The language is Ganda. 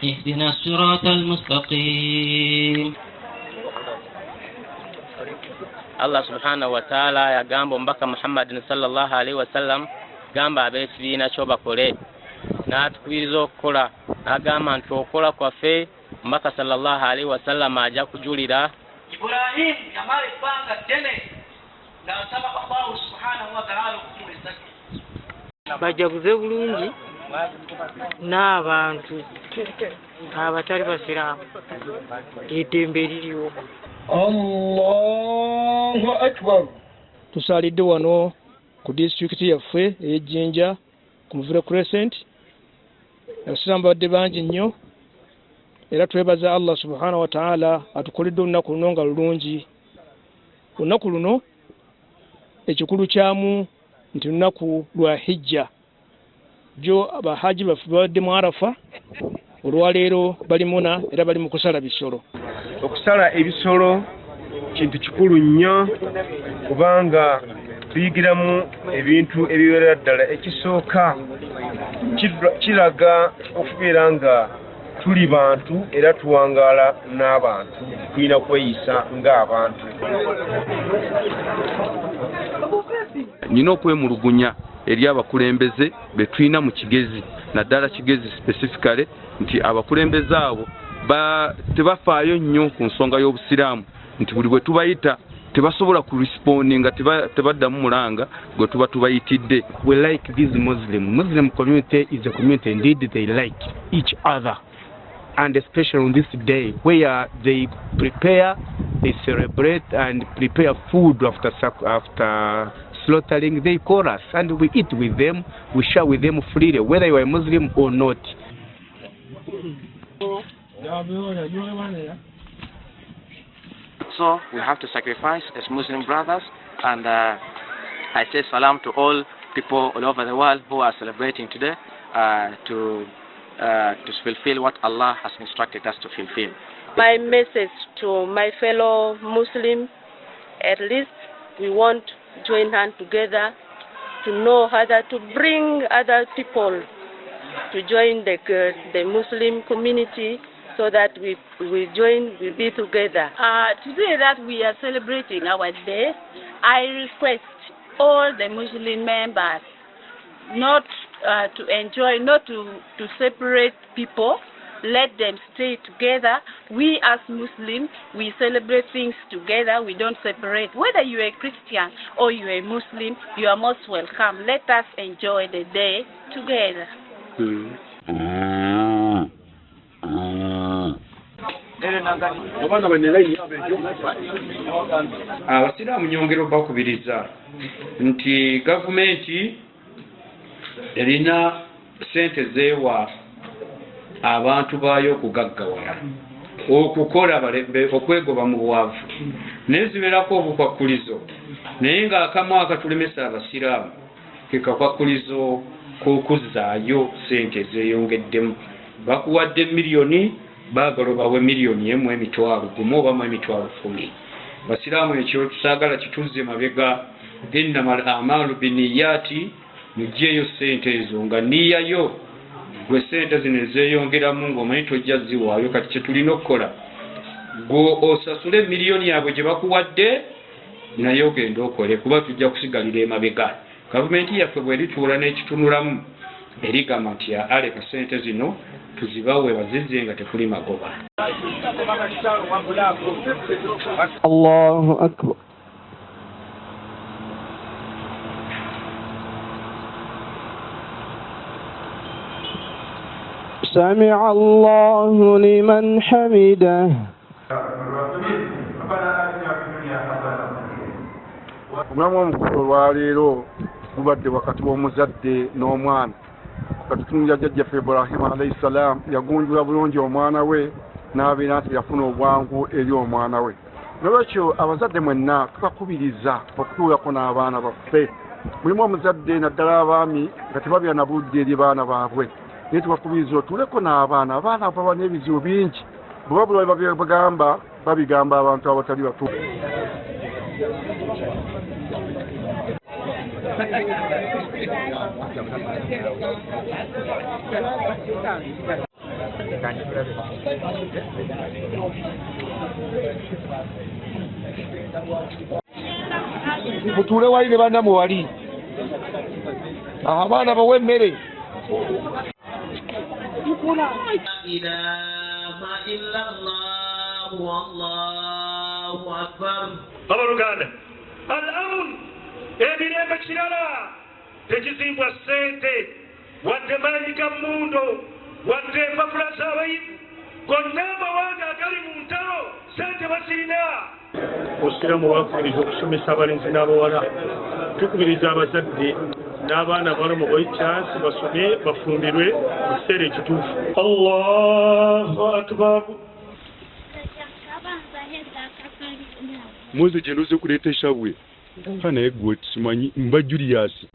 اهدنا الصراط المستقيم. Allah subhanahu wa ta'ala yagamba omubaka Muhammadin sallallahu alaihi wasallam, gamba ab'ekibiina kyo bakole, n'atukubiriza okukola, n'agamba nti okukola kwaffe omubaka sallallahu alaihi wasallam ajja kujulira. Ibrahim yamala ebbanga ddene ng'asaba Allahu subhanahu wa ta'ala okumuwa ezzadde. Bajaguze bulungi n'abantu abatali basiraamu, eddembe liriwo. Allahu akbar. Tusaalidde wano ku disitulikiti yaffe ey'Ejjinja ku Muvule Crescent. Abasiraamu babadde bangi nnyo era twebaza Allah subhanahu wa ta'ala atukoledde olunaku luno nga lulungi. Olunaku luno ekikulu kyamu nti lunaku lwa hijja. Jo abahaji baffe babadde mu Arafa, olwaleero bali Muna era bali mu kusala bisolo. Okusala ebisolo kintu kikulu nnyo kubanga tuyigiramu ebintu ebiwerera ddala. Ekisooka kiraga okubeera nga tuli bantu era tuwangaala n'abantu, tulina kweyisa ng'abantu. Nina okwemulugunya eri abakulembeze be tulina mu Kigezi, naddala Kigezi specifically, nti abakulembeze abo tebafaayo nnyo ku nsonga y'obusiraamu, nti buli bwe tubayita tebasobola kurespondinga, tebaddamu mulanga gwe tuba tubayitidde. We like this Muslim community is a community indeed they like each other, and especially on this day where they prepare, they celebrate and prepare food after slaughtering. They call us and we eat with them, we share with them freely, whether you are a Muslim or not. So we have to sacrifice as Muslim brothers, and I say salam to all people all over the world who are celebrating today to fulfill what Allah has instructed us to fulfill. My message to my fellow Muslim, at least we want to join hands together to know how to bring other people to join the Muslim community, so that we join, we be together. Today that we are celebrating our day, I request all the Muslim members not to enjoy, not to separate people. Let them stay together. We as Muslims, we celebrate things together. We don't separate. Whether you are a Christian or you are a Muslim, you are most welcome. Let us enjoy the day together. Abasiraamu nyongera bakubiriza nti gavumenti erina ssente zeewa abantu baayo okugaggawala, okukola okwegoba mu bwavu, naye zibeerako obukwakkulizo, naye ng'akamu akatulemesa abasiraamu ke kakwakkulizo k'okuzzaayo ssente ezeeyongeddemu. Bakuwadde miliyoni, baagala bawe miliyoni emu emitwalo gumu oba mu emitwalo 10. Basiraamu ekyo tusaagala kituzze mabega. Innamal a'maalu binniyaati, mugyeyo ssente ezo nga nniyayo gwe ssente zino ezeeyongeramu ng'omanyi tojja ziwaayo. Kati kye tulina okukola, gwe osasule miliyoni yaabwe gye bakuwadde naye ogende okole, kuba tujja kusigalira emabega. Gavumenti yaffe bw'erituula n'ekitunulamu erigamba nti aleka ssente zino tuzibawe bazizze nga tekuli magoba. Allahu akbar. سمع الله لمن حمده. Omulamu omukulu olwaleero gubadde wakati w'omuzadde n'omwana. Katutunulira jjajjaffe Ibrahimu alayhi salam, yagunjula bulungi omwana we n'abeera nti yafuna obwangu eri omwana we. Nolwekyo abazadde mwenna tubakubiriza okutuulako n'abaana baffe. Mulimu omuzadde naddala abaami nga tebabeera na budde eri baana baabwe, naye tubakubiriza otuuleko n'abaana. Abaana baba n'ebizibu bingi, bwe babula bagamba babigamba abantu abatali batuufu. Mutuule wali ne bannammwe wali. Abaana bawe emmere. Ilaha illallah wallahu akbar. Abooluganda, al amun emirembe kirala tekizimbwa ssente wadde maanyi ga mmundu wadde empapula z'abayivu gonna amawanga agali mu ntalo ssente bazirina. Obusiraamu bwakubiriza okusomesa abalenzi n'abawala. Tukubiriza abazadde n'abaana abawala mubawe chance basome bafumbirwe mu kiseera ekituufu. Allahu akbar. Muze gye ndoze kuleeta eshabwe naye gwe simanyi mba Julius.